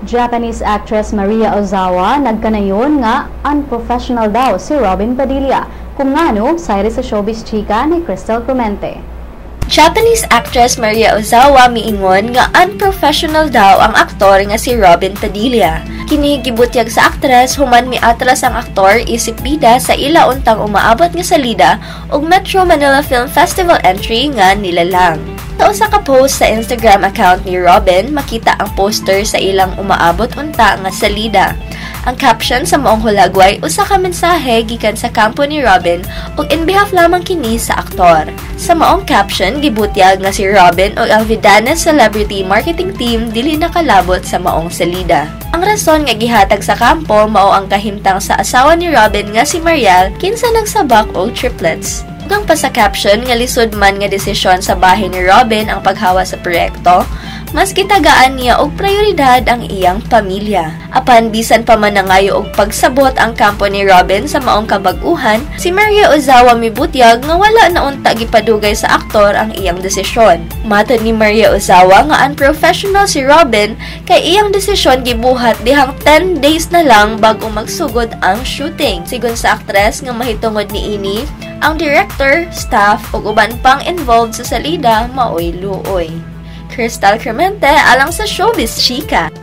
Japanese actress Maria Ozawa nagkanayon nga unprofessional daw si Robin Padilla. Kung ngano, sayri sa Showbiz Chika ni Crystal Clemente. Japanese actress Maria Ozawa miingon nga unprofessional daw ang aktor nga si Robin Padilla. Kini gibutyag sa aktres human miatras ang aktor isip bida sa ila untang umaabot nga salida ug Metro Manila Film Festival entry nga nilalang. Sa usa ka post sa Instagram account ni Robin, makita ang poster sa ilang umaabot unta nga salida. Ang caption sa maong hulagway usa ka mensahe gikan sa kampo ni Robin ug in behalf lamang kini sa aktor. Sa maong caption, gibutyag nga si Robin ug ang Vidanes Celebrity Marketing Team dili nakalabot sa maong salida. Ang rason nga gihatag sa kampo mao ang kahimtang sa asawa ni Robin nga si Mariel, kinsa nagsabak og triplets. Dugang pa sa caption nga lisod man nga desisyon sa bahin ni Robin ang paghawa sa proyekto, mas gitagaan niya og prioridad ang iyang pamilya. Apan bisan pa man nangayo og pagsabot ang kampo ni Robin sa maong kabag-uhan, si Maria Ozawa mibutyag nga wala na unta gipadugay sa aktor ang iyang desisyon. Matod ni Maria Ozawa nga unprofessional si Robin kay iyang desisyon gibuhat dihang 10 days na lang bago magsugod ang shooting. Sigon sa aktres nga mahitungod niini, ang director, staff ug uban pang involved sa salida maoy luoy. Crystal Clemente alang sa Showbiz Chika.